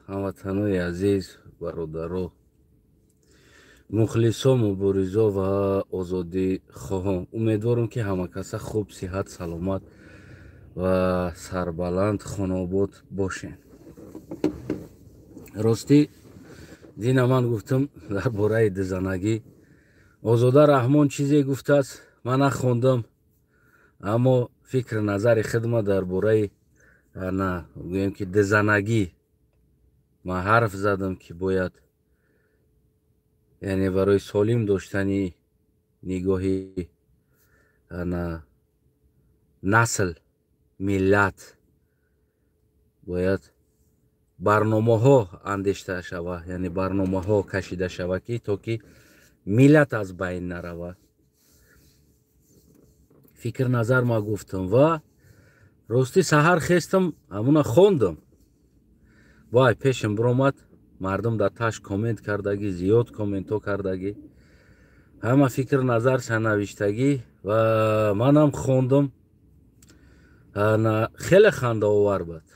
Ҳамватанои азиз, бародаро, мухлисо, муборизо ва озодихоҳон, умедворам, ки ҳамакаса хуб, сиҳат, саломат ва сарбаланд, хонаобод бошед. Ростӣ, дина ман гуфтам, дар бораи дузанагӣ Озода Раҳмон чизе гуфтааст, ман нахондам, аммо фикр назари хидма дар бораи, на гӯем, ки дузанагӣ ман ҳарф задам, ки бояд, яъне барои солим доштани нигоҳи на насл, миллат бояд барномаҳо андешта шава, яъне барномаҳо кашида шава, ки то ки миллат аз байн нарава. Фикр назар ма гуфтам ва ростӣ саҳар хестам, ҳамуна хондам. Вай пешам биромад, мардум дар таш коммент кардагӣ, зиёд комментҳо кардагӣ, ҳама фикр назарша навиштагӣ ва манам хондам. Хеле хандаовар буд,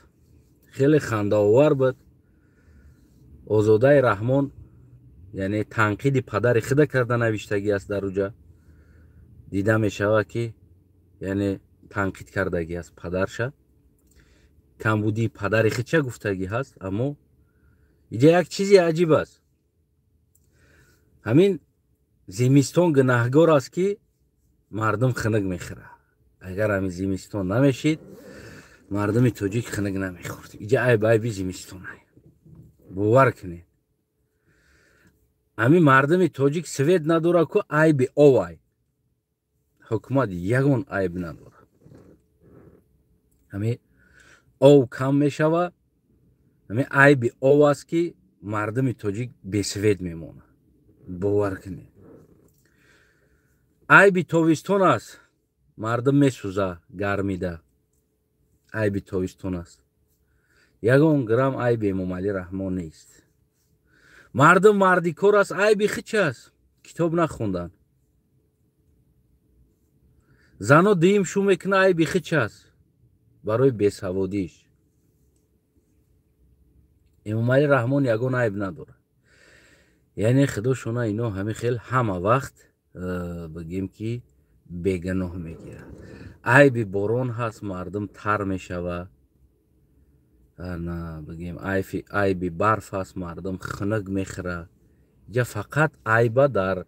хеле хандаовар буд. Озодаи Раҳмон, яъне танқиди падари худа карда навиштагӣ аст. Дар уҷа дида мешавад, ки яъне танқид кардагӣ аст падарша, камбудии падари худша гуфтагӣ ҳаст. Аммо иҷа як чизи аҷиб аст: ҳамин зимистон гунаҳгор аст, ки мардум хунук мехӯрад. Агар ҳамин зимистон намешид, мардуми тоҷик хунук намехӯрд. Иҷа айб айби зимистон, бовар кунед. Ҳамин мардуми тоҷик свет надорад ку, айби овай, ҳукумат ягон айб надорад. Ҳамин ов кам мешава, ҳамин айби ов аст, ки мардуми тоҷик бесвет мемонад, бовар кунед. Айби тобистон аст, мардум месӯза гармида, айби тобистон аст. Ягон грамм айби Эмомалӣ Раҳмон нест. Мардум мардикор аст, айби хич аст, китоб нахондан. Зано дуюм шу мекуна, айби хич аст барои бесаводиш. Эмомалӣ Раҳмон ягон айб надорад. Яъне худошона ино ҳамин хел ҳама вақт, бигем, ки бегуноҳ мегирад. Айби борон ҳаст, мардум тар мешава. Бигем, айби барф ҳаст, мардум хунук мехӯра. Иҷа фақат айба дар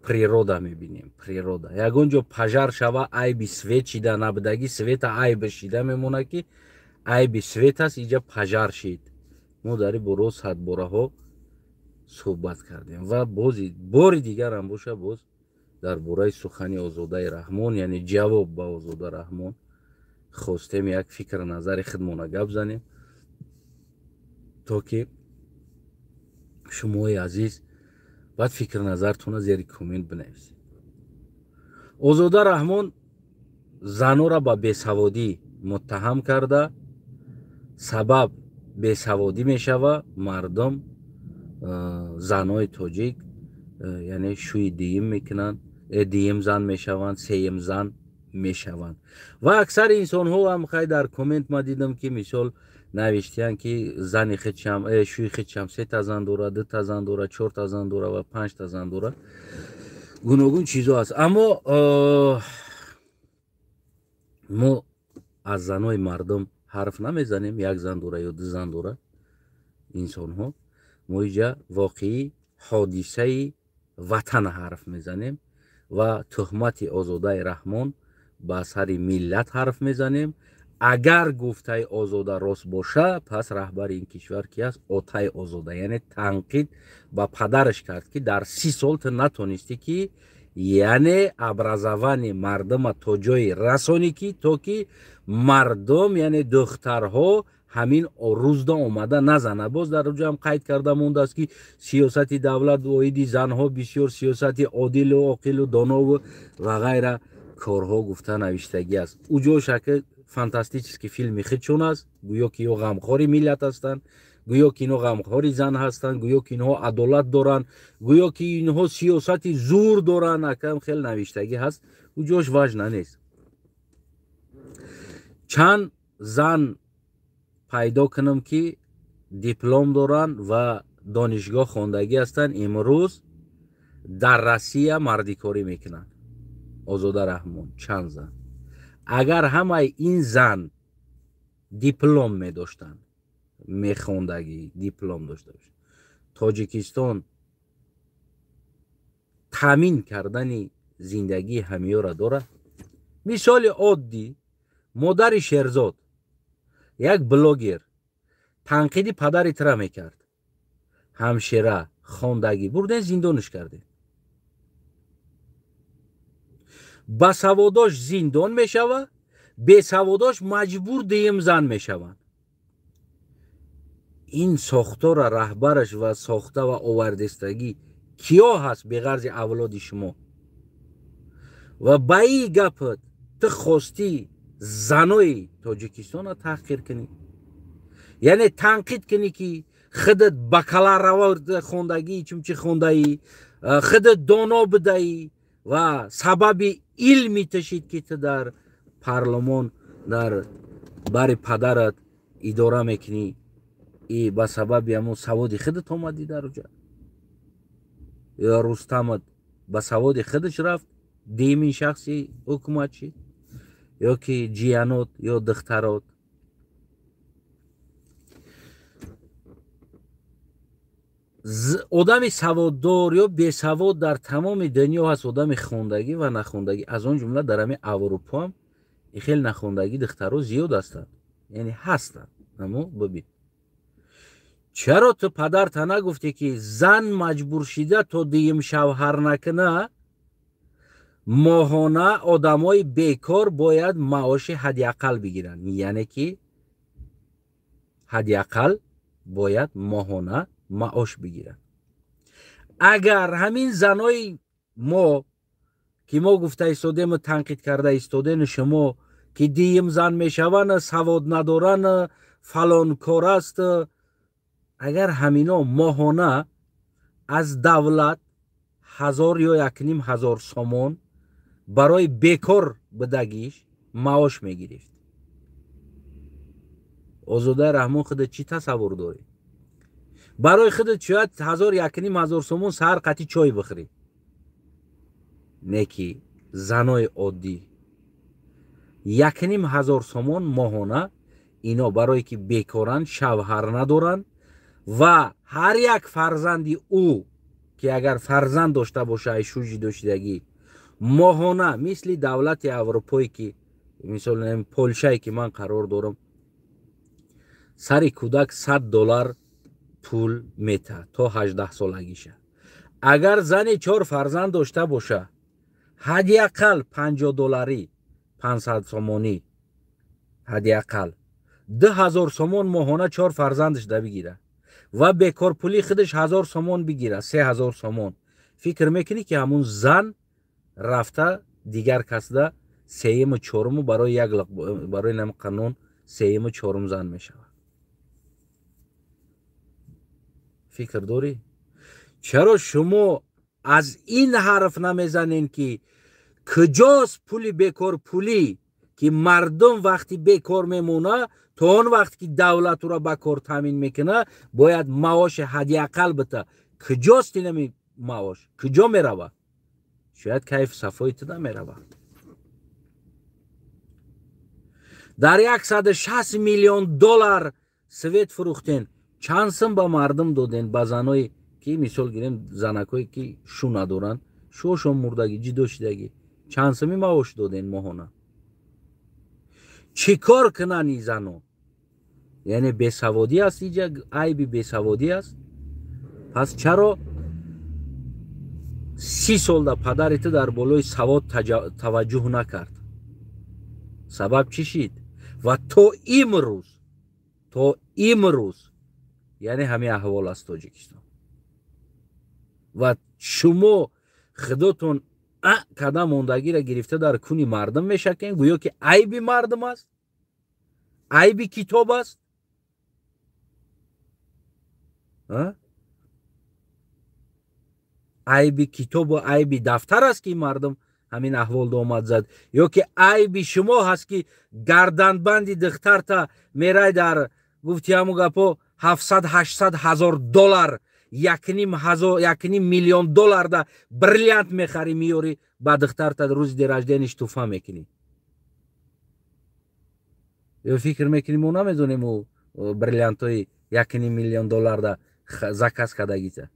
природа мебинем, природа. Ягон ҷо пожар шава, айби свет шида, набудагӣ света айба шида мемонад, ки айби свет аст, иҷа пожар шид. Мо дар ин боро садбораҳо суҳбат кардем ва бози бори дигарам боша, боз дар бораи сухани Озодаи Раҳмон, яъне ҷавоб ба Озода Раҳмон, хостем як фикр назари худмона гап занем, то ки шумои азиз баъд фикр назартона зери коммент бинависед. Озода Раҳмон занора ба бесаводӣ муттаҳам карда, сабаб бесаводӣ мешава мардум, занои тоҷик, яъне шӯи диим мекунанд, диим зан мешаванд, сеюм зан мешаванд. Ва аксари инсонҳо ҳам хай дар коммент ма дидам, ки мисол навиштиянд, ки зани худшам, шӯи худшам сета зан дорад, дута зан дорад, чорта зан дорад ва панҷта зан дорад. Гуногун чизо аст, аммо мо аз занои мардум ҳарф намезанем, як зан дора ё ду зан дора инсонҳо. Мо иҷа воқеӣ ҳодисаи ватана ҳарф мезанем ва туҳмати Озодаи Раҳмон ба сари миллат ҳарф мезанем. Агар гуфтаи Озода рост боша, пас раҳбари ин кишвар ки аст? Отаи Озода, яъне танқид ба падараш кард, ки дар 30 сол ту натонистӣ, ки яъне образование мардума то ҷое расонӣ, ки то ки мардум, яъне духтарҳо, ҳамин рӯзда омада назана. Боз дар ҷоам қайд карда мондааст, ки сиёсати давлат оиди занҳо бисёр сиёсати одилу оқилу донову ва ғайра корҳо гуфта навиштагӣ аст. Ӯ ҷош ака фантастический филми худшон аст. Гӯё ки ё ғамхори миллат ҳастанд, гӯё ки инҳо ғамхори зан ҳастанд, гӯё ки инҳо адолат доранд, гӯё ки инҳо сиёсати зур доранд. Акам хеле навиштагӣ ҳаст, ӯ ҷош важно нест. Чанд зан пайдо кунам, ки диплом доранд ва донишгоҳ хондагӣ ҳастанд, имрӯз дар Россия мардикорӣ мекунанд. Озода Раҳмон чанд зан? Агар ҳамаи ин зан диплом медоштанд, мехондагӣ диплом дошта бошанд, Тоҷикистон таъмин кардани зиндагии ҳамиёра дорад? Мисоли оддӣ, модари Шерзод, як блогер, танқиди падари тира мекард, ҳамшира хондагӣ бурден, зиндониш кардем. Ба саводош зиндон мешава, бесаводош маҷбур дуюм зан мешаванд. Ин сохтора раҳбараш ва сохта ва овардистагӣ киё ҳаст беғарзи авлоди шумо? Ва ба ин гапат ту хостӣ занои Тоҷикистонро таҳқир кунӣ, яъне танқид кунӣ, ки худат бакалавр хондагӣ, чунчи хондаӣ, худат доно будаӣ ва сабаби илми ташид, ки ту дар парлумон дар бари падарат идора мекунӣ, и ба сабаби ҳамон саводи худат омадӣ дар уҷа. Ё Рустамат ба саводи худаш рафт, дуюмин шахси ҳукумат шид, ё ки ҷиянот ё духтарот. Одами саводдор ё бесавод дар тамоми дунё ҳаст, одами хондагӣ ва нахондагӣ, аз он ҷумла дар ҳамин Аврупо ҳам хеле нахондагӣ духтаро зиёд ҳастанд, яъне ҳастанд. Аммо бибин, чаро ту падарта нагуфтӣ, ки зан маҷбур шида то дуюм шавҳар накуна, моҳона одамои бекор бояд маоши ҳадди ақал бигиранд, яъне ки ҳадди ақал бояд моҳона маош бигиранд. Агар ҳамин занои мо, ки мо гуфта истодему танқид карда истодену шумо, ки дуюм зан мешаванд, савод надоранд, фалон кор аст, агар ҳамино моҳона аз давлат 1000 ё 1500 сомон барои бекор будагиш маош мегирифт, Озодаи Раҳмон худат чӣ тасаввур дорӣ? Барои худат шояд 1000, 1500 сомон саҳар қатӣ чой бихӯрӣ, не ки занои оддӣ 1500 сомон моҳона ино барое ки бекоранд, шавҳар надоранд ва ҳар як фарзанди ӯ, ки агар фарзанд дошта боша, ай шуҷи доштагӣ, моҳона мисли давлати Аврупое, ки мисол Полшае, ки ман қарор дорам, сари кӯдак $100 пул метаҳад то 18 солагиша. Агар зани 4 фарзанд дошта боша, ҳадди ақал $50, 500 сомонӣ, ҳадди ақал 2000 сомон моҳона 4 фарзандаш да бигира ва бекорпулӣ худаш 1000 сомон бигира, 3000 сомон. Фикр мекунӣ, ки ҳамун зан рафта дигар касда сеюму чоруму барои як барои нам қанун сеюму чорум зан мешавад? Фикр дорӣ? Чаро шумо аз ин ҳарф намезанед, ки куҷост пули бекорпулӣ, ки мардум вақти бекор мемона, то он вақт ки давлат ӯро ба кор таъмин мекунад, бояд маоши ҳадди ақал бита? Куҷост инами маош? Куҷо меравад? Шояд кайфу сафои ту намеравад. Дар 160 миллион доллар свет фурӯхтен, чанд сум ба мардум доден, ба заное ки мисол гирем, занакое ки шу надоранд, шуошон мурдагӣ, ҷидо шидагӣ, чанд суми маош доден моҳона? Чӣ кор кунанд ин зано? Яъне бесаводӣ аст, иҷа айби бесаводӣ аст. Пас чаро 30 солда падари ту дар болои савод таваҷҷӯҳ накард? Сабаб чӣ шид? Ва то имрӯз, то имрӯз яъне ҳамин аҳвол аст Тоҷикистон. Ва шумо худотон када мондагиро гирифта дар куни мардум мешакем, гӯё ки айби мардум аст, айби китоб аст. Айби китобу айби дафтар аст, ки мардум ҳамин аҳвол омад зад, ё ки айби шумо ҳаст, ки гарданбанди духтарта мерай дар гуфти ҳаму гапо. 700-800 ҳазор доллар, 1,5 миллион долларда бриллиант мехарӣ, меёрӣ, ба духтарта рӯзи день рождения ш туҳфа мекунӣ. Ё фикр мекунӣ мо намедонем ӯ бриллиантҳои 1,5 миллион долларда заказ кардагита?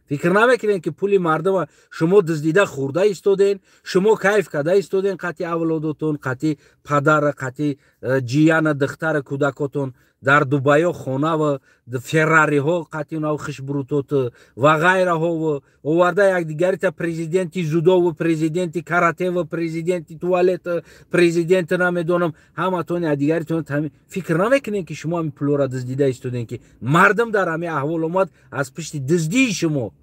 Фикр намекунед, ки пули мардума шумо дуздида хӯрда истоден, шумо кайф карда истоден қати авлодотон, қати падара, қати ҷияна, духтара, кӯдакотон дар Дубайо хонава, феррариҳо қати унав хишбурутот ва ғайраҳо оварда якдигарита президенти зудову, президенти каратеву, президенти туалет, президенти намедонам, ҳаматон якдигаритон. Фикр намекунед, ки шумо ҳамин пулҳоро дуздида истоден, ки мардум дар ҳамин аҳвол омад аз пишти дуздии шумо.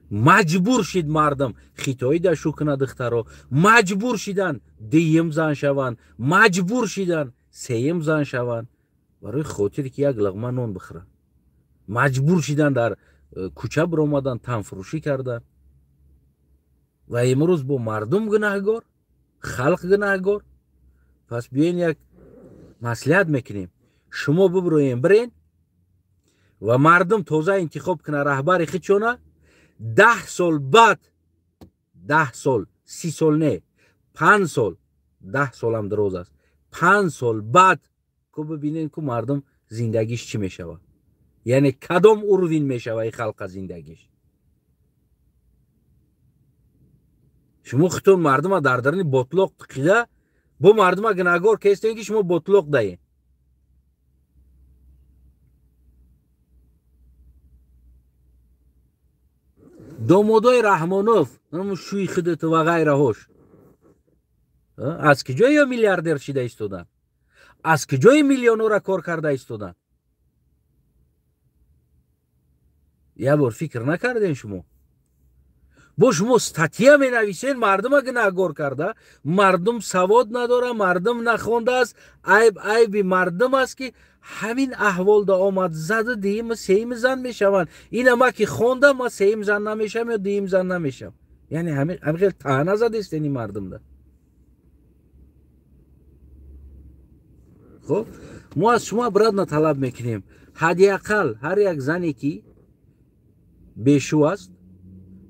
Маҷбур шид мардум хитоида шу куна духтаро, маҷбур шидан дуюм зан шаванд, маҷбур шидан сеюм зан шаванд, барои хотире ки як луқма нон бихӯранд. Маҷбур шидан дар кӯча биромадан, танфурӯшӣ кардан. Ва имрӯз бо мардум гунаҳгор, халқ гунаҳгор. Пас биёен як маслиҳат мекунем, шумо бибироем, бирен ва мардум тоза интихоб куна раҳбари худшона. 10 сол баъд, 10 сол, 30 сол не, 5 сол, 10 солам дароз аст, 5 сол баъд ку бибинем, ку мардум зиндагиш чӣ мешавад, яъне кадом уровень мешава и халқа зиндагиш. Шумо худтон мардума дар даруни ботлоқ тиқида, бо мардума гунаҳгор кестем, ки шумо ботлоқ даед. Домодои Раҳмонов, шӯи худат ва ғайраҳош аз куҷо ё миллиардер шида истоданд, аз куҷои миллионҳоро кор карда истоданд? Як бор фикр накардем шумо? Бо шумо статья менависен, мардума гунаҳгор карда, мардум савод надора, мардум нахондааст, айб айби мардум аст, ки ҳамин аҳволда омад, зада дуюм, сеюм зан мешаванд. Ина ма ки хондам, ма сеюм зан намешавам ё дуюм зан намешавам. Яъне ҳамин хел таъна задестен ин мардумда. Хоб, мо аз шумо обратно талаб мекунем, ҳадди ақал ҳар як зане ки бешу аст,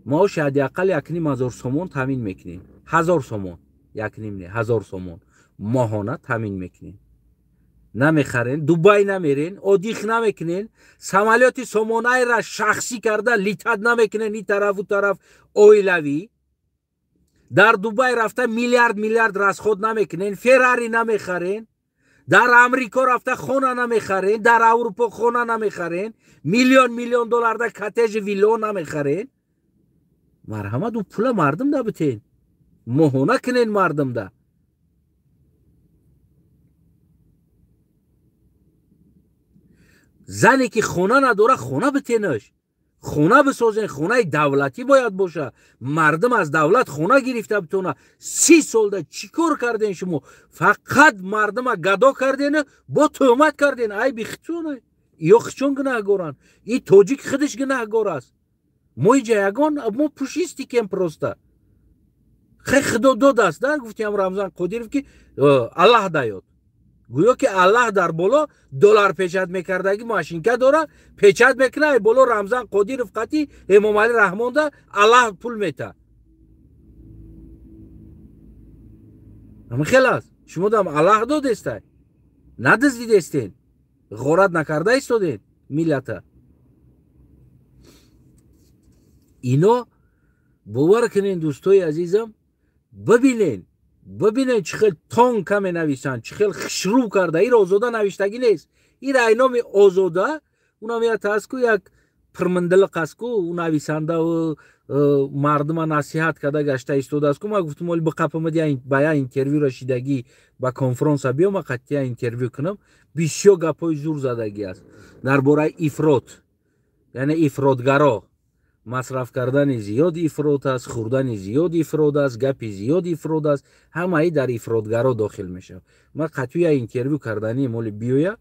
маоши ҳадди ақал 1,5 ҳазор сомон таъмин мекунем, 1000 сомон, 1,5 не, 1000 сомон моҳона таъмин мекунем. Намехарен, Дубай намерен, отдых намекунен, самолёти Сомонайра шахсӣ карда летать намекунен и тарафу тараф оилавӣ, дар Дубай рафта миллиард миллиард расход намекунен, Феррари намехарен, дар Амрико рафта хона намехарен, дар Аврупо хона намехарен, миллион миллион долларда коттеҷи вилло намехарен. Марҳамат, ӯ пула мардумда битен, моҳона кунен мардумда. Зане ки хона надора, хона битенаш, хона бисозен, хонаи давлатӣ бояд боша, мардум аз давлат хона гирифта битона. 30 солда чӣ кор карден шумо? Фақат мардума гадо кардену бо тӯҳмат карден. Айби хичон, ё хичон гунаҳгоранд, и тоҷик худаш гунаҳгор аст. Мо иҷа ягон мо пушистикем, просто хе худо додааст. Да гуфтиам Рамзан Қодиров, ки Аллаҳ даёд, гӯё ки Аллаҳ дар боло доллар печать мекардаги машинка дора, печать мекуна, ай боло Рамзан Қодиров қати Эмомалӣ Раҳмонда Аллаҳ пул мета. Ҳамин хел аст. Шумо дам Аллаҳ додестай, надиздидестен, ғорат накарда истоден миллата. Ино бовар кунен, дӯстои азизам, бибинен, бибинен, чӣ хел тонко менависанд, чӣ хел хушрӯ карда. Ира Озода навиштагӣ нест, ира ай номи Озода, унам як аст-ку, як пирминдилиқ аст-ку, ӯ нависандаву мардума насиҳат карда гашта истодааст-ку. Ма гуфтум, оли биқапамад ба я интервюра шидагӣ, ба конфронса биё, ма қатъия интервю кунам. Бисёр гапҳои зур задагӣ аст дар бораи ифрот, яъне ифротгаро, масраф кардани зиёд ифрот аст, хӯрдани зиёд ифрод аст, гапи зиёд ифрод аст, ҳамаи дар ифротгаро дохил мешавад. Ма қатъия интервю карданӣ, моли биёя,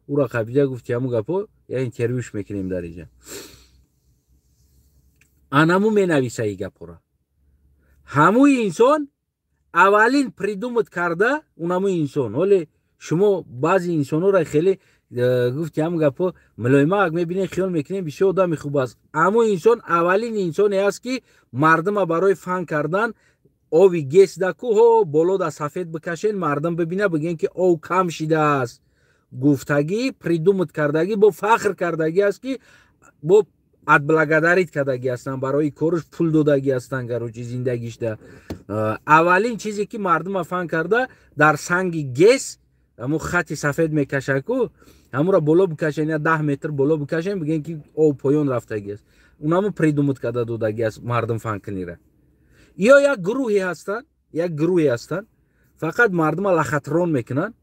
ӯра қабида гуфти ҳамун гапҳо, я интервюш мекунем дар иҷа. Анаму менависа и гапҳоро. Ҳамуи инсон Аввалин придумать карда унамо инсон. Ҳоле шумо баъзе инсонҳоро хеле гуфти ҳам гапо мулоимак мебинем, хиёл мекунем бисёр одами хуб аст. Аммо инсон аввалин инсоне аст, ки мардума барои фан кардан ови ГЭС да кӯҳо боло да сафед бикашен, мардум бибина, бигӯен, ки ов кам шидааст. Гуфтагӣ, придумать кардагӣ, бо фахр кардагӣ аст, ки бо отблагодарить кардагӣ ҳастанд, барои корш пул додагӣ ҳастанд. Короче, зиндагишда аввалин чизе, ки мардума фан карда, дар санги ГЭС ҳамун хати сафед мекашад ку, ҳамуро боло бикашен, я 10 метр боло бикашен, бигӯен, ки ов поён рафтагӣ аст. Унамо придумать карда додагӣ аст мардум фан кунира. Ё як гурӯҳе ҳастанд, як гурӯҳе ҳастанд, фақат мардума лохотрон мекунанд,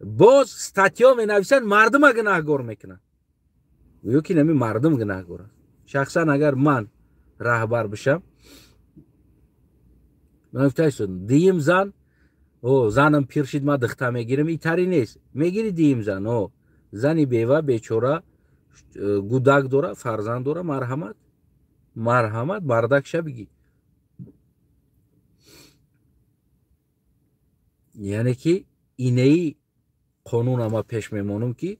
боз статьё менависанд, мардума гунаҳгор мекунанд, ё ки нами мардум гунаҳгор аст. Шахсан агар ман раҳбар бишам, ман гуфтаистодам: дуюм зан, о занам пир шид, ман духта мегирам. Итари нест, мегири дуюм зан, о зани бева бечора, гудак дора, фарзанд дора, марҳамат, марҳамат, мардакша бигӣ. Яъне ки инеи қонуна ма пеш мемонам, ки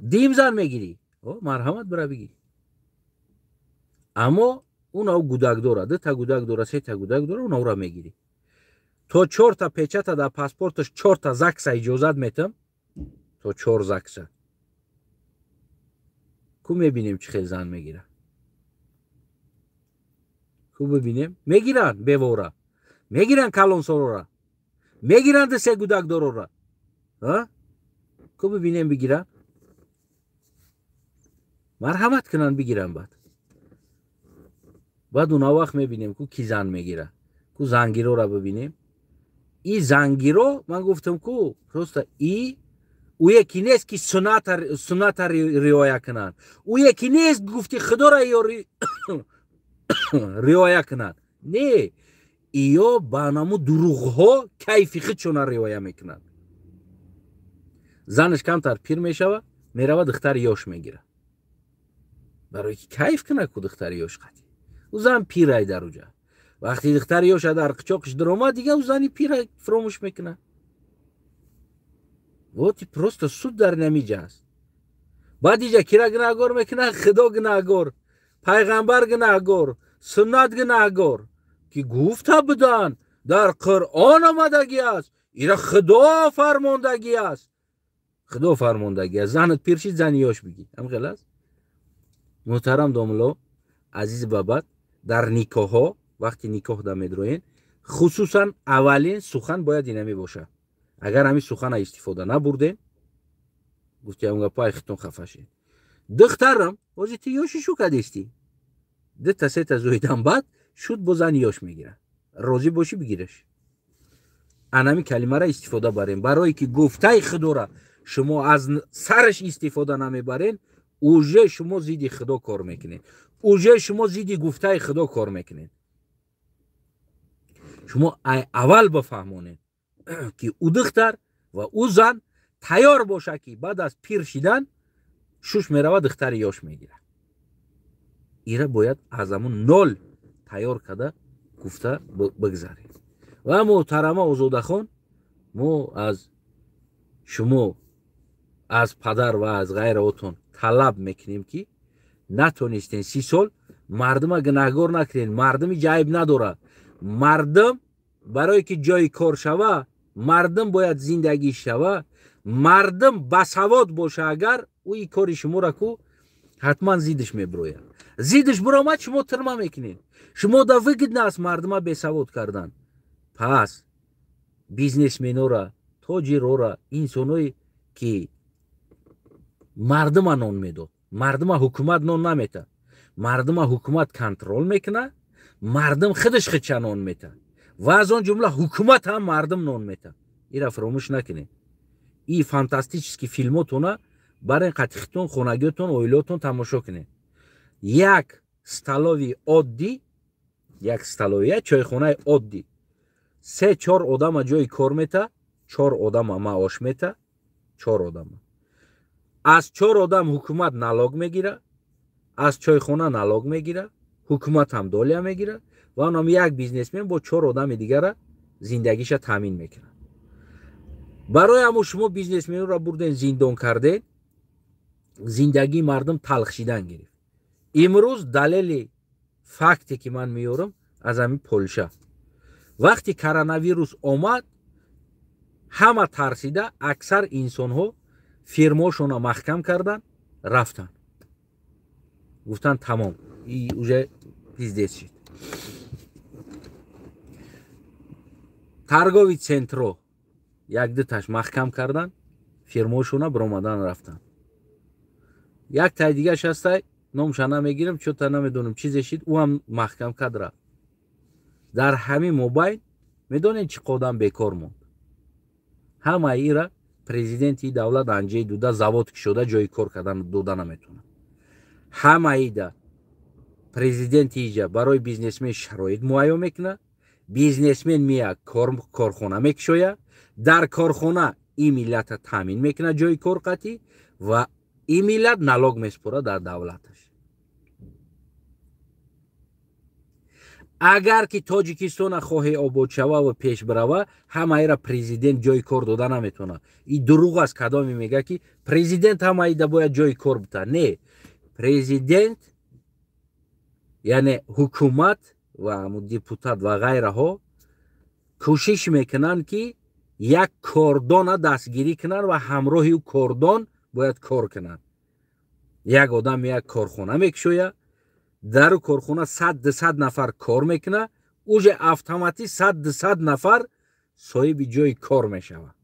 дуюм зан мегирӣ, марҳамат, бира бигӣ, аммо унав гудак дора, дута гудак дора, сета гудак дора, унавра мегирӣ. То чорта печата дар паспорташ, чорта ЗАГСа иҷозат метам, то чор ЗАГСа ку мебинем, чӣ хел зан мегира, ку бибинем. Мегиранд бевора, мегиранд калонсолора, мегиранд се гудакдорора, ку бибинем, бигиранд, марҳамат кунанд, бигиранд. Баъд уна вақт мебинем, ку ки зан мегира, ку зангирора бибинем. И зангиро ман гуфтам ку, просто и ӯе ки нест, ки сунната риоя кунанд, ӯе ки нест, гуфти худоро ё риоя кунанд, не, иё ба наму дурӯғҳо кайфи худшона риоя мекунанд. Занаш камтар пир мешава, мерава, духтари ёш мегира, барое ки кайф кунад ку духтари ёш қатӣ. Ӯ зан пирай дар уҷа. Вақти духтари ёша дар қичоқиш даромад, дига ӯ зани пира фуромӯш мекунад. Вот просто суд дар намиҷа аст. Баъд иҷа кира гунаҳгор мекунад? Худо гунаҳгор, пайғамбар гунаҳгор, суннат гунаҳгор, ки гуфта буданд, дар Қуръон омадагӣ аст, ира Худо фармондагӣ аст, Худо фармондагӣ аст, занат пир шид, зани ёш бигӣ. Ҳам хел аст. Муҳтарам домуло азизи бабат, дар никоҳҳо, вақти никоҳ да медроен, хусусан аввалин сухан бояд инаме бошад. Агар ҳамин сухана истифода набурдем, гуфтиам гапо, хитон хафа шед. Духтарам, ҳозир ти ёши шу кадистӣ, дута сета зоидан баъд шуд, бо зани ёш мегирад, розӣ бошӣ, бигираш. Анами калимара истифода барем, барое ки гуфтаи худора шумо аз сараш истифода намебарен, уже шумо зидди худо кор мекунед, уже шумо зидди гуфтаи худо кор мекунед. Шумо аввал бифаҳмонед, ки ӯ духтар ва ӯ зан тайёр боша, ки баъд аз пир шидан шуш мерава, духтари ёш мегирад. Ира бояд аз ҳамун нол тайёр карда гуфта бигзарем. Ва муҳтарама Озодахон, мо аз шумо, аз падар ва аз ғайраотон талаб мекунем, ки натонистен 30 сол мардума гунаҳгор накунед. Мардуми ҷайб надорад. Мардум барое ки ҷои кор шава, мардум бояд зиндагӣ шава, мардум басавод боша. Агар ӯ кори шуморо ку, ҳатман зиддиш мебирояд. Зиддиш биромад, шумо тирма мекунед. Шумо да выгодно аст мардума бесавод кардан. Пас бизнесменора, тоҷирора, инсоное ки мардума нон медод, мардума ҳукумат нон намета, мардума ҳукумат контроль мекунад, мардум худаш худша нон мета ва аз он ҷумла ҳукумат ҳам мардум нон мета. Ира фаромӯш накунед. И фантастический филмотона барен, қатихитон, хонагиотон, оилаотон тамошо кунед. Як столовый оддӣ, як столовый, як чойхонаи оддӣ се чор одама ҷои кор мета, чор одама маош мета, чор одама. Аз чор одам ҳукумат налог мегира, аз чойхона налог мегира, ҳукумат ҳам доля мегира ва онам як бизнесмен бо чор одами дигара. Зиндагиша таъмин мекунад. Барои ҳамо шумо бизнесменро бурден, зиндон карден, зиндагии мардум талх шидан гирифт. Имрӯз далели факте ки ман меёрам аз ҳамин Полша. Вақти коронавирус омад, ҳама тарсида, аксар инсонҳо фирмаошонро маҳкам кардан, рафтанд. Гуфтанд тамом, и уже пиздец шид. Торговый центро як дуташ маҳкам кардан, фирмаошонро биромадан рафтанд. Як тай дигаш ҳастай, номша намегирам, чӯта намедонам чизе шид, ӯ ҳам маҳкам кард, рафт. Дар ҳамин мобайн медонед чӣ қодам бекор монд? Ҳамаи ира президенти давлат Анҷей Дуда завод кушода ҷои кор кардан дода наметавонад. Ҳамаида президенти иҷа барои бизнесмен шароит муайё мекунад, бизнесмен меяд корхона мекушояд, дар корхона ин миллата таъмин мекунад ҷои кор қатъӣ ва ин миллат налог месупорад дар давлаташ. Агар ки Тоҷикистона хоҳе обод шава ва пеш бирава, ҳамаира президент ҷои кор дода наметавонад. И дурӯғ аст кадоме мега ки президент ҳамаида бояд ҷои кор бита. Не, президент яъне ҳукумат ва депутат ва ғайраҳо кӯшиш мекунанд ки як кордона дастгирӣ кунанд ва ҳамроҳи ӯ кордон бояд кор кунанд. Як одам як корхона мекушояд, дар корхона 100-200 нафар кор мекунад, уже автоматӣ 100-200 нафар соҳиби ҷои кор мешавад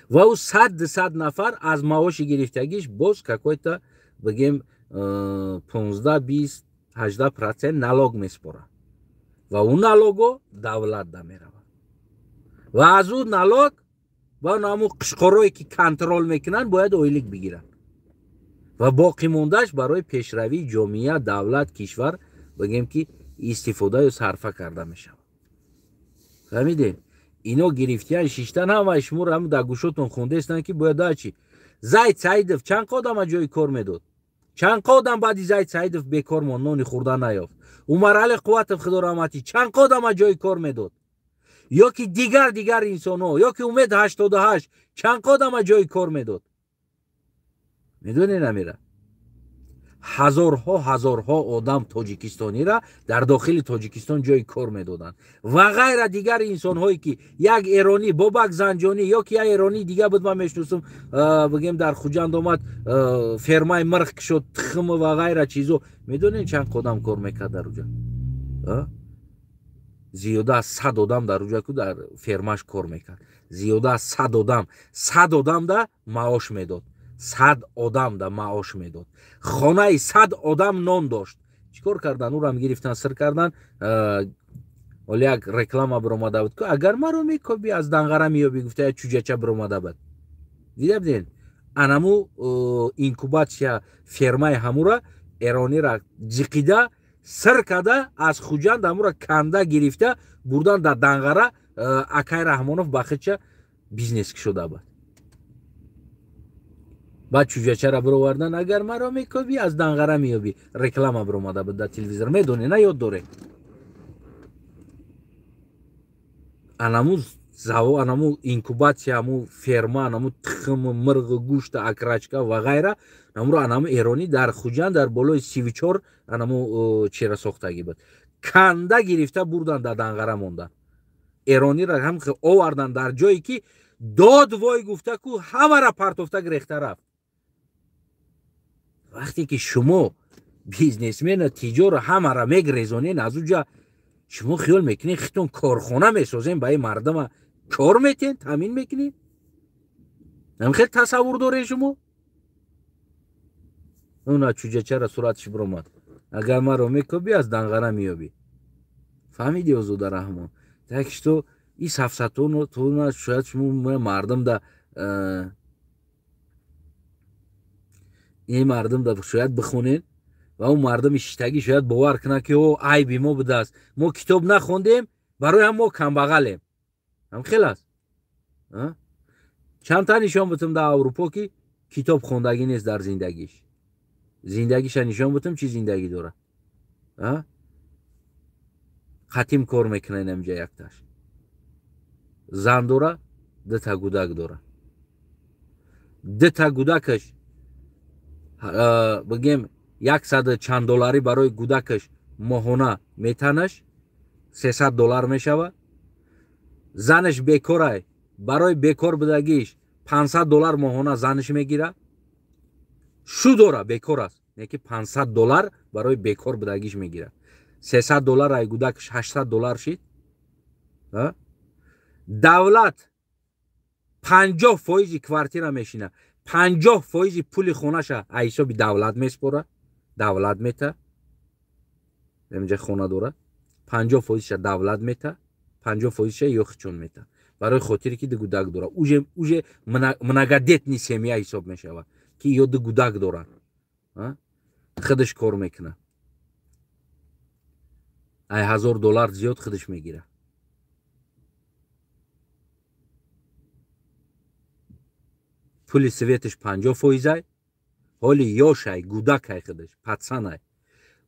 ва ӯ 100-200 нафар аз маоши гирифтагиш боз какой-то бигем 15, 20, 18% налог месупорад ва ӯ налого давлат да меравад ва аз ӯ налог ва ҳамун қишқорое ки контрол мекунанд бояд ойлик бигиранд ва боқӣ мондааш барои пешравии ҷомеа, давлат, кишвар бигем ки истифода ё сарфа карда мешавад. Фаҳмидед? Ино гирифтиян шиштан ҳамаи шуморо ҳам дар гӯшотон хондаестанд ки бояд дачи. Зайд Саидов чанд қодама ҷои кор медод? Чанд қодам баъди Зайд Саидов бекор монд, нони хӯрда наёфт? Умарали Қувватов худо раҳматӣ чанд қодама ҷои кор медод? Ё ки дигар инсонҳо, ё ки Умед 88 чанд қодама ҷои кор медод? Медонед амира? Ҳазорҳо одам тоҷикистонира дар дохили Тоҷикистон ҷои кор медоданд ва ғайра дигар инсонҳое ки як эронӣ Бобак Занҷонӣ ё ки як эронии дига буд, ман мешиносам, бигем дар Хуҷанд омад, фермаи мирх кушод, тухм ва ғайра чизо. Медонед чанд одам кор мекард дар уҷа? Зиёда аз 100 одам дар уҷа ку дар фермаш кор мекард. Зиёда аз 100 одам, 100 одам да маош медод. 100 одам да маош медод. Хонаи 100 одам нон дошт. Чӣ кор кардан? Ӯрам гирифтан, сир кардан. Ҳоло як реклама биромада буд, ки агар маро мекобӣ аз Данғара меёбӣ, гуфта як чӯҷача биромада буд. Дида будед? Анаму инкубатсия фермаи ҳамура эронира ҷиқида сир карда аз Хуҷанд ҳамура канда гирифта бурдан дар Данғара. Акай Раҳмонов ба худша бизнес кушода буд. Баъд чӯҷачара бировардан, агар маро мекобӣ аз Данғара меёбӣ, реклама биромада буд дар телевизор. Медонед, на ёд доред? Анаму заво, анаму инкубатсия, аму ферма, анаму тухм, мирғ, гӯшт, акрачка ва ғайра, намуро анаму эронӣ дар Хуҷанд дар болои 34 анаму чера сохтагӣ буд. Канда гирифта бурдан дар Данғара мондан. Эрониро ҳам овардан дар ҷое ки дод вой гуфта ку ҳамара партофта гирехта рафт. Вақте ки шумо бизнесмена, тиҷора ҳамара мегрезонен, аз уҷа шумо хиёл мекунед хитон корхона месозен, ба ин мардума кор метен, таъмин мекунед? Ҳам хел тасаввур доред шумо? Уна чӯҷачара сураташ биромад. Агар маро мекобӣ аз Данғара меёбӣ. Фаҳмидӣ, Озода Раҳмон? Так что и сафсатона шояд шумо мардум да ин мардум да шояд бихонед ва он мардуми шиштагӣ шояд бовар кунанд ки о айби мо будааст, мо китоб нахондем, барои ҳам мо камбағалем. Ҳам хел аст. Чанд та нишон бутум дар Аврупо ки китоб хондагӣ нест дар зиндагиш. Зиндагиша нишон бутум, чӣ зиндагӣ дорад. Қатим кор мекунад инамҷа якташ. Зан дора, дута гудак дора. Дута гудакаш бигем 100 чанд доллари барои гудакаш моҳона метанаш, 300 доллар мешава. Занаш бекорай, барои бекор будагиш 500 доллар моҳона занаш мегира. Шу дора, бекор аст, неки 500 доллар барои бекор будагиш мегира. 300 доллар ай гудакаш 800 доллар шид. Давлат 50% квартира мешина, 50% пули хонаша ай ҳисоби давлат меспора, давлат мета. Инҷа хона дора, 50%-ша давлат мета, 50%-ша ёхчон мета. Барои хотире ки ду гудак дора. Уже многодетный семья ҳисоб мешава, ки ё ду гудак доранд. Худаш кор мекунад. Ай 1000 доллар зиёд худаш мегира. Пули светаш 50%, ҳоли ёшай, гудакай худаш, пацанай.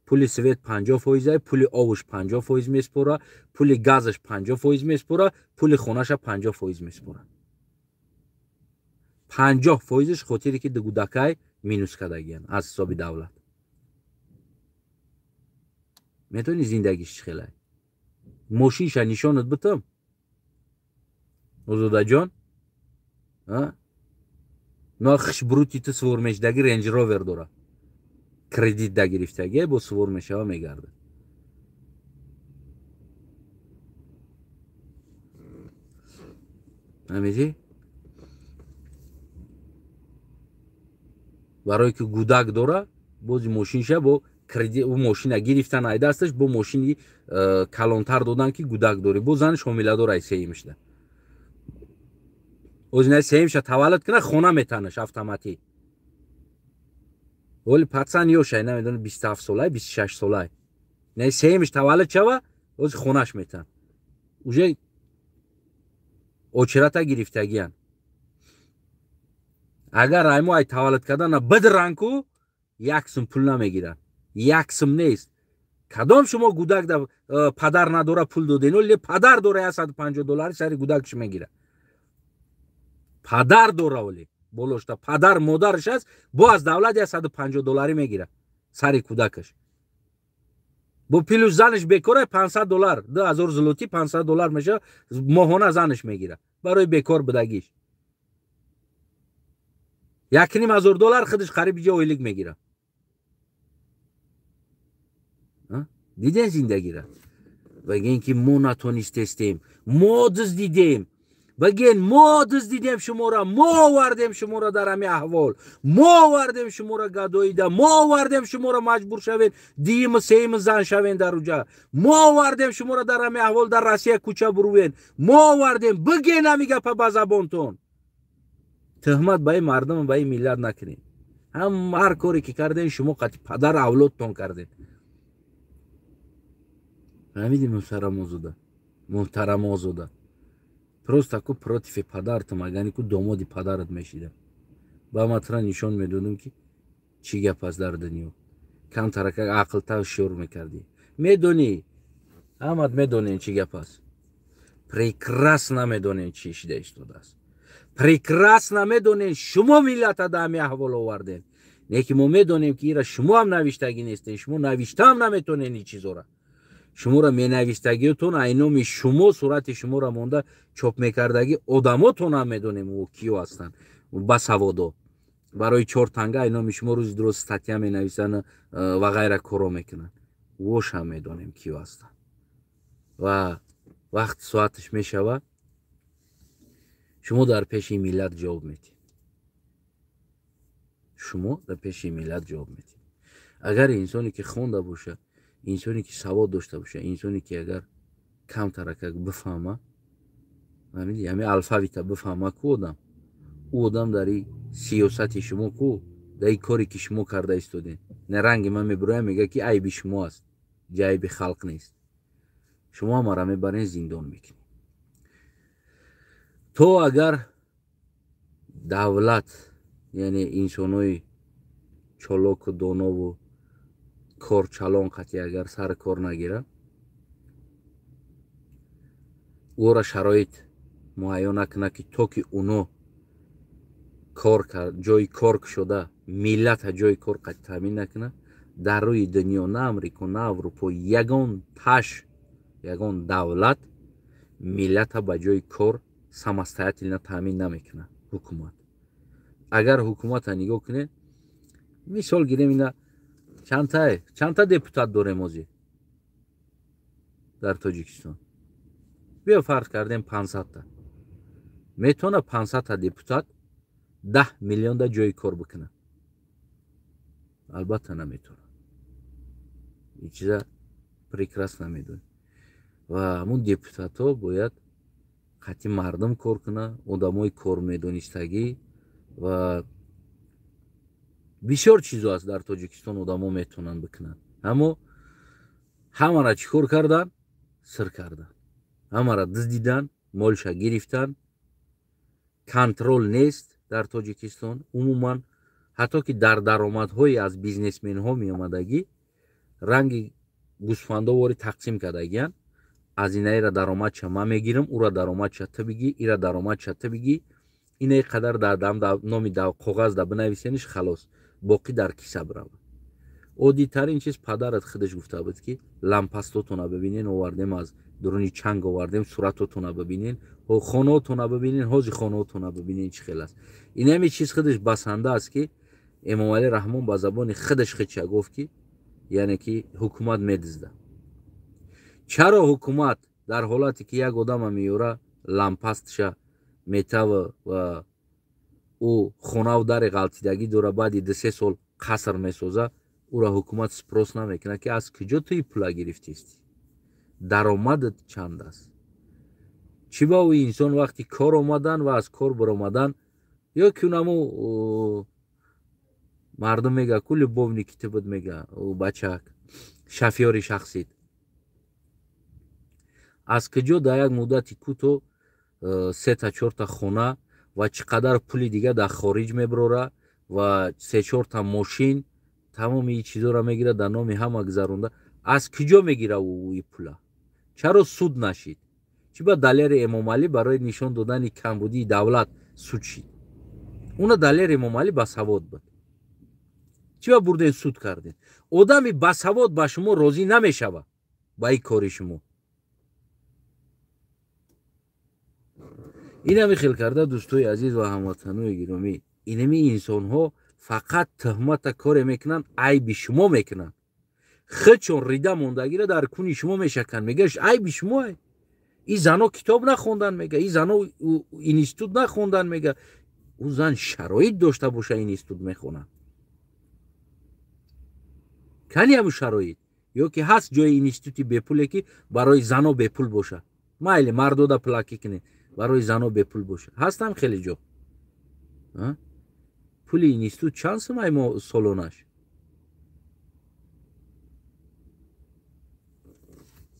Пули свет 50%, пули овуш 50% меспора, пули газаш 50% меспора, пули хонаша 50% меспора. 50%-ш хотире ки ду гудакай минус кардагиян аз ҳисоби давлат. Метавонӣ зиндагиш чӣ хелай? Мошинша нишонат битам? Озодаҷон? Но хишбрути ту свор мешдаги Рейндж Ровер дора. Кредит да гирифтаги, бо свор мешава мегарда. Фаҳмидӣ? Барое ки гудак дора, бози мошинша бо кредит, ӯ мошина гирифтан ай дасташ, бо мошини калонтар додан ки гудак дорӣ. Бо занаш ҳомиладор ай сеюмшда. Озина сеюмша таваллуд кунад, хона метанаш автоматӣ. Оли пацан ёшай, намедонам 27 солай, 26 солай. Не сеюмш таваллуд шава, ози хонаш метан. Уже очерата гирифтагиян. Агар аймо ай таваллуд кардана бидран ку, як сум пул намегиранд. Як сум нест. Кадом шумо гудак да падар надора пул доден, оле падар дора 150 доллари сари гудакш мегирад. Падар дора оле болошта падар модараш аст, бо аз давлат 150 доллари мегирад сари кӯдакаш. Бо плюс занаш бекора 500 доллар, 2000 злоти 500 доллар мешава, моҳона занаш мегирад барои бекор будагиш. 1500 доллар худаш қариб ҷо ойлик мегирад. Диден зиндагира? Баген ки мо натонистестем, мо дуздидем. Баген мо дуздидем шумора, мо овардем шумора дар ҳами аҳвол, мо овардем шумора гадоида, мо овардем шумора маҷбур шавед, дуюму сеюму зан шавен дар уҷа, мо овардем шумора дар ҳами аҳвол дар Россия кӯча бурувен, мо овардем. Биген ҳами гапа ба забонтон. Тӯҳмат ба ин мардум, ба ин миллат накунед. Ҳам ҳар коре ки кардем, шумо қатъи падар авлодтон кардед. Фаҳмидӣ, муҳтарам Озода? Муҳтарам Озода. Просто ку против падартам, агани ку домоди падарат мешидам. Ба ма тра нишон медодам ки чӣ гап аст дар дунё. Камтарака ақлтар шӯр мекардӣ. Медонӣ, ҳамат медонем чӣ гап аст. Прекрасно медонем чӣ шида истодааст. Прекрасно медонем шумо миллата дар ҳами аҳвол овардем. Не ки мо медонем ки ира шумо ҳам навиштагӣ нестед, шумо навиштаам наметонед ин чизора. Шуморо менавистагиотон ай номи шумо сурати шуморо монда чоп мекардагӣ одамотон ҳам медонем ӯ киё ҳастанд басаводо. Барои 4 танга ай номи шумо рӯзи дуруст статья менависанд ва ғайра коро мекунанд. Вош ҳам медонем киё ҳастанд. Ва вақт соаташ мешава, шумо дар пеши миллат ҷавоб медиҳед. Шумо дар пеши миллат ҷавоб медиҳед. Агар инсоне ки хонда бошад, инсоне ки савод дошта бошад, инсоне ки агар камтаракак бифаҳма, фаҳмидӣ, ҳамин алфавита бифаҳма ку одам, ӯ одам дар ин сиёсати шумо ку, дар ин коре ки шумо карда истодед, не ранги ман мебироям, мега ки айби шумо аст, ҷайби халқ нест. Шумо ҳамаро мебарен зиндон мекунед. То агар давлат, яъне инсонои чолоку донову корчалон қатъи агар сар кор нагирад, Ӯро шароит муҳайё накунад, ки то ки уно кор кард, ҷои кор кушода, миллата ҷои кор таъмин накунад, дар рӯи дунё на Амрико, на Аврупо, ягон таш, ягон давлат миллата ба ҷои кор самостоятельно таъмин намекунад ҳукумат. Агар ҳукумата нигоҳ кунед, мисол гирем, ина чандта депутат дорем ҳозир дар Тоҷикистон? Биё фарз кардем 500-та. Метавона 500-та депутат 10 миллионда ҷои кор бикунад? Албатта наметавонад. Ин чиза прекрасно медонем. Ва ҳамун депутатҳо бояд қатъи мардум кор кунад, одамои кормедонистагӣ ва бисёр чизо аст дар Тоҷикистон одамо метавонанд бикунанд. Аммо ҳамаро чӣ кор кардан? Сир кардан, ҳамаро дуздидан, молша гирифтан. Контрол нест дар Тоҷикистон умуман, ҳатто ки дар даромадҳои аз бизнесменҳо меомадагӣ ранги гӯсфандовори тақсим кардагиянд. Аз инаира даромадша ман мегирам, ура даромадша ту бигӣ, ира даромадша ту бигӣ, инаи қадар дар номи коғаз да бинависениш, халос, боқӣ дар киса биравад. Оддитарин чиз, падарат худаш гуфта буд, ки лампастотона бибинен, овардем, аз дуруни чанг овардем, суратотона бибинен, хонаотона бибинен, ҳози хонаотона бибинен чӣ хел аст. Инами чиз худаш басанда аст, ки Эмомалӣ Раҳмон ба забони худаш хича гуфт, ки яъне ки ҳукумат медизда. Чаро ҳукумат дар ҳолате ки як одама меёра, лампастша метава ва ӯ хонаву дари ғалтидагӣ дора, баъди 2-3 сол қаср месоза, ӯра ҳукумат спрос намекунад, ки аз куҷо ту ин пула гирифтистӣ, даромадат чанд аст? Чӣ ба ӯ инсон вақти кор омадан ва аз кор баромадан, ё ки унаму мардум мега ку любовники ту буд, мега ӯ бачак шафёри шахсит, аз куҷо дар як муддати кӯтоҳ сета чорта хона ва чӣ қадар пули дига дар хориҷ мебарора ва се-чорта мошин, тамоми ин чизоро мегирад, дар номи ҳама гузаронда, аз куҷо мегира ӯ ин пула? Чаро суд нашид? Чӣ ба Далери Эмомалӣ барои нишон додани камбудии давлат суд шид? Уна Далери Эмомалӣ басавод буд. Чӣ ба бурден суд карден? Одами басавод ба шумо розӣ намешавад ба ин кори шумо. Инами хел карда, дӯстои азиз ва ҳамватанои гиромӣ, инами инсонҳо фақат туҳмата коре мекунанд, айби шумо мекунанд. Худшон рида мондагиро дар куни шумо мешаканд, мега айби шумо. Ин зано китоб нахондан, мега ин зано институт нахондан, мега ӯ зан шароит дошта боша институт мехонад. Кани ҳамун шароит? Ё ки ҳаст ҷои институти бепуле, ки барои зано бепул боша? Майли, мардода пулакӣ кунед, барои зано бепул боша. Ҳастам хеле ҷо. Пули институт чанд сумай мо солонаш?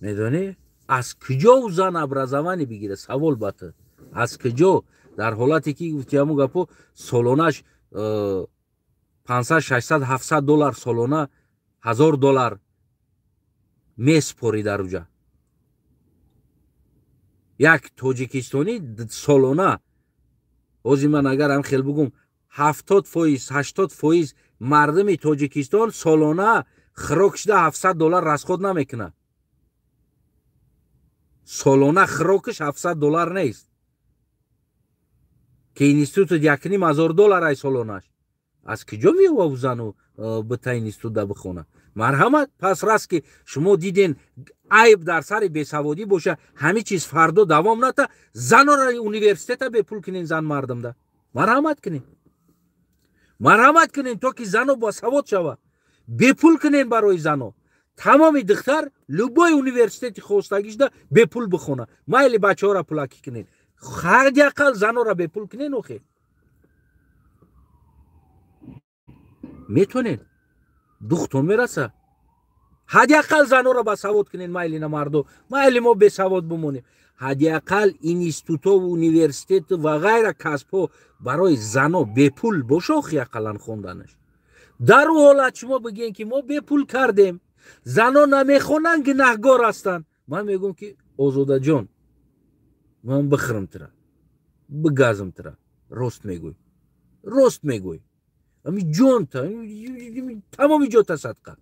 Медонӣ? Аз куҷо ӯ зан образование бигира? Савол ба ту. Аз куҷо? Дар ҳолате ки гуфти ҳамун гапо, солонаш 500, 600, 700 доллар солона, 1000 доллар месупорӣ дар уҷа. Як тоҷикистонӣ солона, ҳозир ман агар ҳам хел бугум, 70%, 80% мардуми Тоҷикистон солона хӯрок шуда 700 доллар расход намекунад. Солона хӯрокаш 700 доллар нест, ки институт 1,5 ҳазор доллар ай солонаш. Аз куҷо меёва зану бита институтда бихона? Марҳамат, пас раст ки шумо диден айб дар сари бесаводӣ боша, ҳамин чиз фардо давом ната, занора университета бепул кунен, зан мардумда. Марҳамат кунен, марҳамат кунен, то ки зано босавод шава. Бепул кунен барои зано. Тамоми духтар любой университети хостагишда бепул бихона. Майли, бачаҳоро пулакӣ кунен, ҳадди ақал занора бепул кунен. Охе метонен, духтон мераса. Ҳадди ақал занора басавод кунен, майли на мардо, майли мо бесавод бимонем. Ҳадди ақал институтову университету ва ғайра касбҳо барои зано бепул боша, охи ақаллан хонданаш. Дар ӯ ҳолат шумо бигӯен, ки мо бепул кардем, зано намехонанд, гунаҳгор ҳастанд. Ман мегӯям, ки Озодаҷон, Ман бихӯрам тира, бигазам тира. Рост мегӯй, рост мегӯй. Ами ҷонта, тамоми ҷота садқа.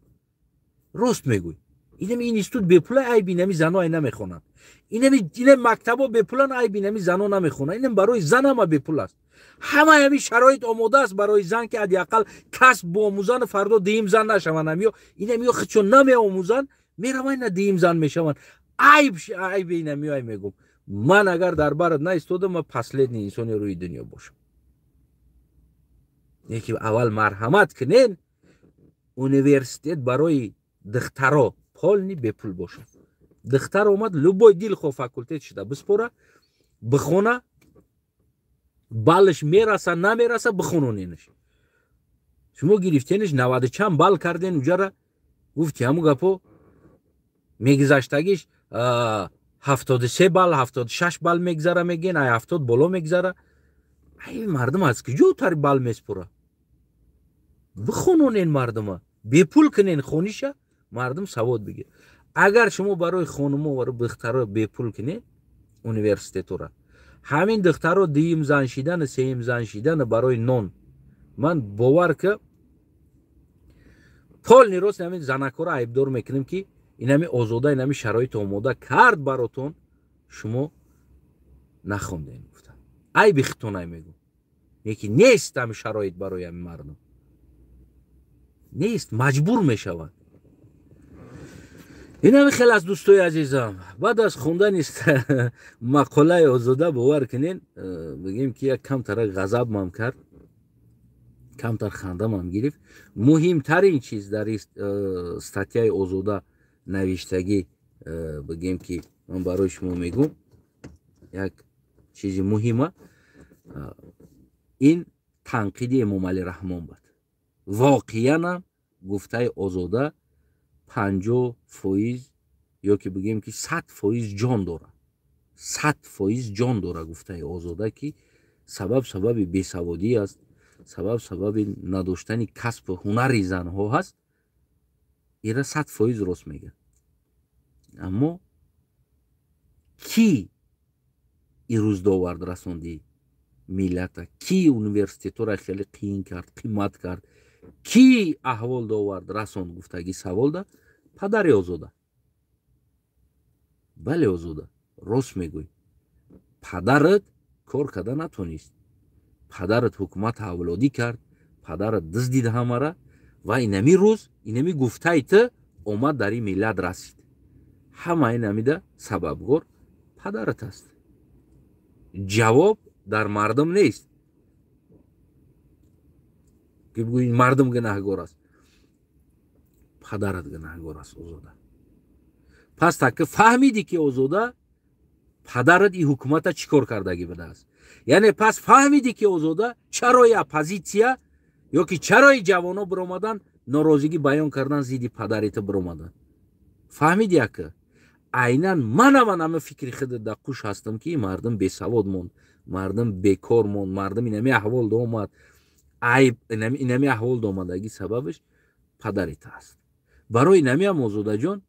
Рост мегӯй. Инами институт бепула, айби инами зано ай намехонанд. Инами мактабо бепулан, айби инами зано намехонанд. Инам барои зан ҳама бепул аст. Ҳамаи ҳамин шароит омода аст барои зан, ки ҳадди ақал касб боомӯзану фардо дуюм зан нашаванд. Амиё инамиё худшон намеомӯзанд, мераванд, ина дуюм зан мешаванд. Айб, айби инамиё ай мегӯм. Ман агар дар барат наистодам, ман последний инсони рӯи дунё бошам. Яки аввал марҳамат кунен, университет барои духтаро полный бепул бошад. Духтар омад, любой дилхоҳ факултет шуда биспора, бихона, баллаш мераса, намераса, бихононенаш. Шумо гирифтенаш, наваду чанд балл карден уҷара, гуфти ҳамун гапо мегузаштагиш 73 балл, 76 балл мегзара, мегӯен, ай 70 боло мегзара. Ай мардум аз куҷо тари балл меспора? Бихононен мардума, бепул кунен хониша, мардум савод бигир. Агар шумо барои хонумо, барои духтаро бепул кунед университетора, ҳамин духтаро дуюм зан шидану сеюм зан шидану барои нон, ман бовар ки полный рост ҳамин занакҳоро айбдор мекунем, ки инами Озода инами шароит омода кард баротон, шумо нахондем, гуфта. Айби хитон ай мегӯм. Лекин нест ҳами шароит барои ҳами мардум. Нест, маҷбур мешаванд. Инами хел аз дӯстои азизам. Баъд аз хондани мақолаи Озода, бовар кунен, бигем ки як камтара ғазабмам кард, камтар хандамам гирифт. Муҳимтарин чиз дар статьяи Озода навиштагӣ, бигем ки ман барои шумо мегӯм, як чизи муҳима ин танқиди Эмомалӣ Раҳмон буд. Воқеанам гуфтаи Озода 50% ё ки бигем ки 100% ҷон дорад, 100% ҷон дорад гуфтаи Озода, ки сабаб сабаби бесаводӣ аст, сабаб сабаби надоштани касбу ҳунари занҳо ҳаст. Ира 100% рост мегӯяд. Аммо кӣ ирӯз довард расонди миллата? Кӣ университетҳоро хеле қиин кард, қимат кард? Кӣ аҳвол довард расонд гуфтагӣ саволда падари Озода. Бале, Озода, рост мегӯй, падарат кор карда натонист, падарат ҳукумат ҳавлодӣ кард, падарат дуздид ҳамара ва инами рӯз инами гуфтаи ту омад дар ин миллат расид. Ҳама инамида сабабгор падарат аст. Ҷавоб дар мардум нест, ки бигӯӣ мардум гунаҳгор аст. Падарат гунаҳгор аст, Озода. Пас так фаҳмидӣ, ки Озода, падарат ин ҳукумата чӣ кор кардагӣ будааст. Яъне пас фаҳмидӣ, ки Озода, чарои оппозитсия ё ки чарои ҷавоно биромадан, норозигӣ баён кардан, зидди падари ту биромадан. Фаҳмиди яка? Айнан манаман ҳама фикри худ дар қуш ҳастам, ки мардум бесавод монд, мардум бекор монд, мардум инами аҳвол омад. Айб инами аҳвол омадагӣ сабабаш падари ту аст. Барои инамиам, Озодаҷон,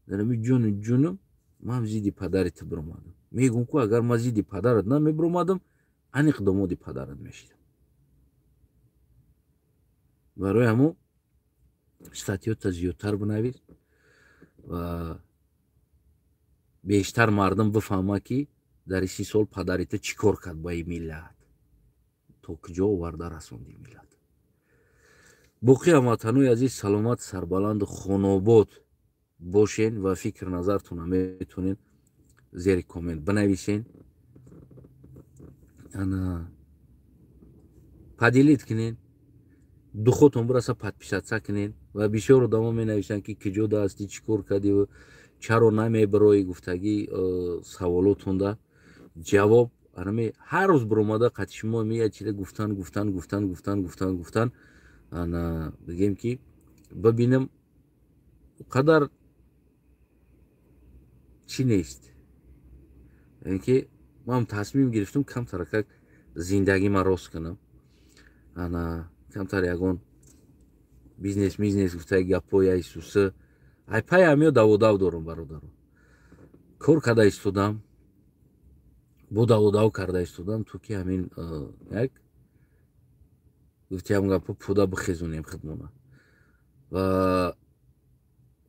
дарами ҷону ҷунум ман зидди падари ту биромадам. Мегӯм ку, агар ман зидди падарат намебиромадам, аниқ домоди падарат мешидам. Барои ҳамо статьёта зиёдтар бинавис ва бештар мардум бифаҳма, ки дар 30 сол падари ту чӣ кор кард ба ин миллат, то куҷо оварда расонди миллат. Боқӣ, ҳамватанои азиз, саломат, сарбаланду хонобод бошен ва фикр назартона метонед зери коммент бинависен, ана поделить кунен, духотон бираса, подписаться кунен. Ва бисёр одамо менависанд, ки куҷо даасти, чӣ кор кардӣ, чаро намебироӣ гуфтагӣ саволотонда ҷавоб анами ҳар рӯз биромада қати шумо меяд чида гуфтан, гуфтан, гуфтан, гуфтан, гуфтан, гуфтан. Ана бигем, ки бибинам, қадар чӣ нест, яъне ки ман тасмим гирифтам камтаракак зиндагима рост кунам, ана камтар ягон бизнес мизнес гуфтаи гапҳои айсуса ай пай ҳамиё даводав дорам, бародаро, кор карда истодам. Бо даводав карда истодам, то ки ҳамин як гуфтиам гапо пуда бихезонем хидмона ва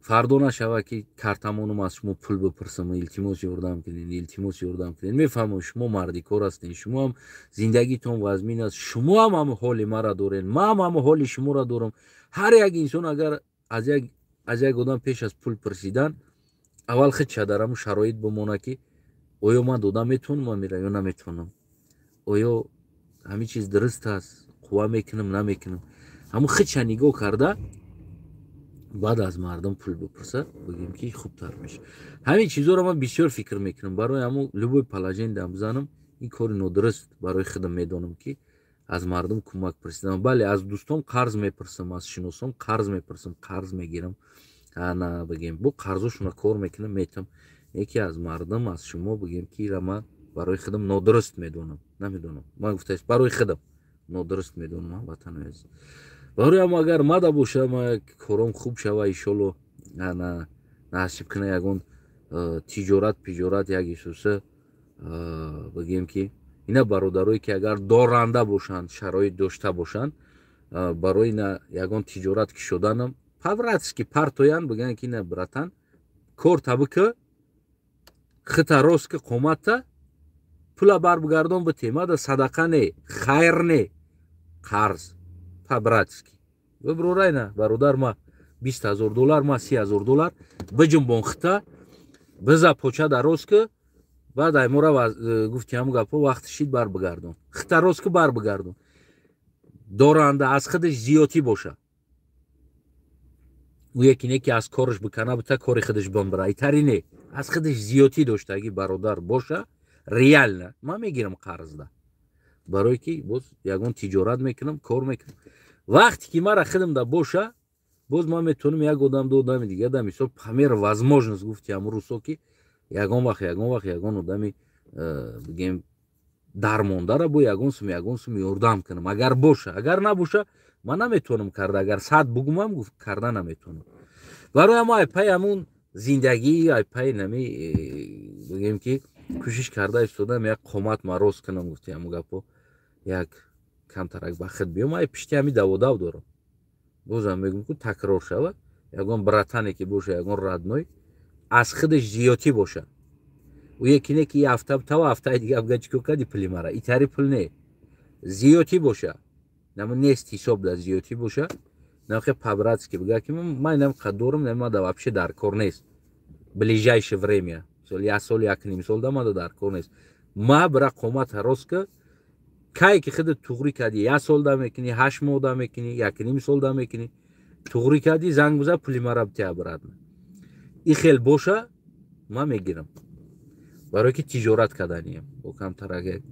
фардо нашава, ки картамонум аз шумо пул бипурсам: «Илтимос, ёрдам кунед, илтимос, ёрдам кунед». Мефаҳмам, шумо мардикор ҳастед, шумоам зиндагитон вазмин аст, шумоам ҳам ҳоли мара доред, маам ҳам ҳоли шуморо дорам. Ҳар як инсон агар аз як одам пеш аз пул пурсидан аввал худша дар ҳамун шароит бимона, ки оё ман дода метавонам амира ё наметавонам, оё ҳамин чиз дуруст аст, қувва мекунам, намекунам, ҳамун худша нигоҳ карда, баъд аз мардум пул бипурсад, бигем ки хубтар мешавад. Ҳамин чизоро ман бисёр фикр мекунам. Барои ҳамун любой положение дам бизанам, ин кори нодуруст барои худам медонам, ки аз мардум кӯмак пурсидам. Бале, аз дӯстон қарз мепурсам, аз шиносон қарз мепурсам, қарз мегирам, ана бигем, бо қарзошона кор мекунам, метам. Яке аз мардум, аз шумо, бигем ки ира ман барои худам нодуруст медонам. Намедонам, ман гуфтаст, барои худам нодуруст медонам, ҳамватанои азиз. Барои ҳам агар мада боша, ма кором хуб шава, иншолло, ана насиб куна, ягон тиҷорат пиҷорат як исуса, бигем ки ина бародарое ки агар доранда бошанд, шароит дошта бошанд, барои ина ягон тиҷорат кишоданам, по-братски партоянд, бигӯянд ки ина, братан, корта бикӣ, хита рост ки, қоматта пула барбигардон, бите мада садақа не, хайр не, қарз по-братски биброрайна, бародар, ма 20 000 доллар, ма 30 000 доллар биҷунбон, хита биза, поча дароз ки, баъд аймора гуфти ҳамн гапо, вақти шид бар бигардон, хита рост ки, бар бигардон. Доранда аз худаш зиётӣ боша, ӯ яке не ки аз кораш бикана, бита кори худаш бимбира, итари не, аз худаш зиётӣ доштагӣ бародар боша, реально ман мегирам қарзда, барое ки боз ягон тиҷорат мекунам, кор мекунам. Вақте ки мара худамда боша, боз ман метавонам як одам, ду одами дига да, мисол, по мере возможность, гуфти ҳамун рӯсо, ки ягон вақт ягон одами бигем дармондара бо ягон сум ёрдам кунам, агар боша. Агар набоша, ман наметавонам карда. Агар сад бугумам, гуфт, карда наметавонам. Барои ҳамо айпаи ҳамун зиндагӣ, айпаи нами бигем ки кӯшиш карда истодам, як қомат мароз кунам, гуфти ҳамун гапо, як камтарак ба худ биём. Ай пишти ҳами даводав дорам. Бозам мегӯм, ку такрор шавад, ягон братане ки боша, ягон родной аз худаш зиётӣ боша, ӯ яке не ки ҳафта тава ҳафтаи дига бга: «Чӣ кор кардӣ пули мара?» Итари пул не, зиётӣ боша, намо нест ҳисоб да, зиётӣ боша, нахе по-братски бга ки ман инам қад дорам, мада вообще дар кор нест, ближайшее время, сол, як сол, як ним сол да мада дар кор нест, ма бира қомата рост ка, кае ки худат туғрӣ кардӣ, як сол да мекунӣ, 8 моҳ да мекунӣ, як ним сол да мекунӣ, туғрӣ кардӣ, занг биза, пули мара битя обратно. И хел боша, ман мегирам, барое ки тиҷорат карданиям, бо камтарак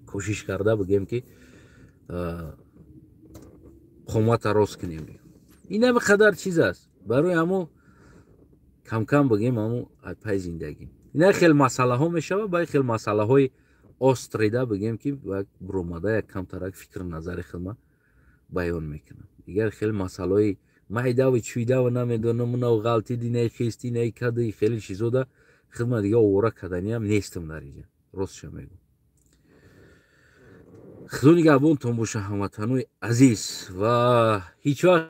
кӯшиш карда, бигем ки қомата рост кунем. Ин ҳами қадар чиз аст. Барои ҳамо камкам, бигем, ҳамо пай зиндагӣ ина хел масъалаҳо мешава. Ба хел масъалаҳои острый да, бигем ки буромада, як камтарак фикру назари худма баён мекунам. Дигар хеле масъалаҳои майдаву чӯйдаву намедонам, унав ғалтиди, най хести, най кади, хеле чизода хидма дига овора карданиам нестам дар иҷа, ростша мегӯм. Худо нигаҳбонтон боша, ҳамватанои азиз, ва ҳеҷ вақт,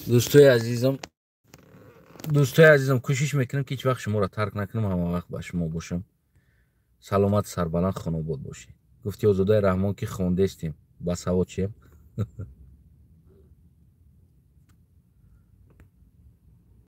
дӯстои азизам, кӯшиш мекунам, ки ҳеҷ вақт шуморо тарк накунам, ҳама вақт ба шумо бошам. Саломат, сарбаланд, хонобод бошед. Гуфти Озодаи Раҳмон, ки хондестем, басавод чием.